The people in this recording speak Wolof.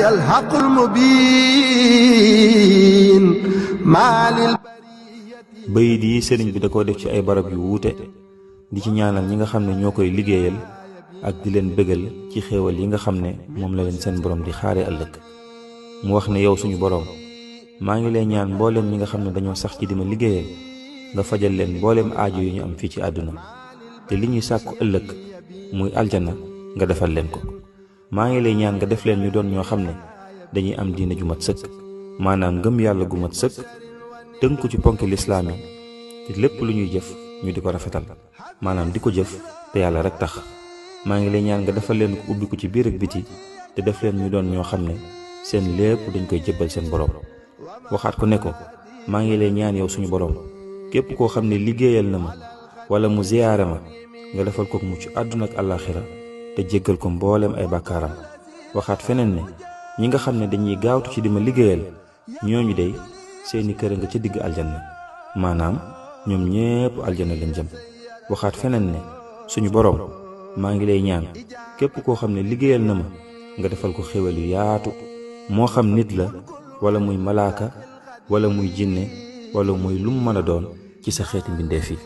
ربي الحق المبين ما bayit yi sëriñ bi da koo def ci ay barab yu wuute di ci ñaanal ñi nga xam ne ñoo koy liggéeyal ak di leen bëggal ci xéewal yi nga xam ne moom la leen seen borom di xaare ëllëg. mu wax ne yow suñu borom maa ngi lay ñaan mbooleem ñi nga xam ne dañoo sax ci di ma liggéeyal nga fajal leen mbooleem aajo yu ñu am fii ci àdduna te li ñuy sàkku ëllëg muy aljana nga defal leen ko. maa ngi lay ñaan nga def leen ñu doon ñoo xam ne dañuy am diine ju mat sëkk, maanaam ngëm yàlla gu mat sëkk tënku ci ponki lislaam yi te lépp lu ñuy jëf ñu di ko rafetal, maanaam di ko jëf te yàlla rek tax. maa ngi lay ñaan nga defal leen ko ubbi ko ci biir ak biti te def leen ñu doon ñoo xam ne seen lépp dañ koy jébbal seen borom. waxaat ko ne ko maa ngi lay ñaan yow suñu borom képp koo xam ne liggéeyal na ma wala mu ziyaare ma nga defal ko mucc àdduna ak àllaaxira te jéggal ko mbooleem ay bàkkaaram. waxaat feneen ne ñi nga xam ne dañuy gaawtu ci di ma liggéeyal ñooñu dey seeni kër nga ca digg aljanna, maanaam ñoom ñépp aljanna lañ jëm. waxaat feneen ne suñu borom maa ngi lay ñaan képp koo xam ne liggéeyal na ma nga defal ko xéwal yu yaatu, moo xam nit la wala muy malaaka wala muy jinne wala muy lu mu mën a doon ci sa xeeti mbindeef yi.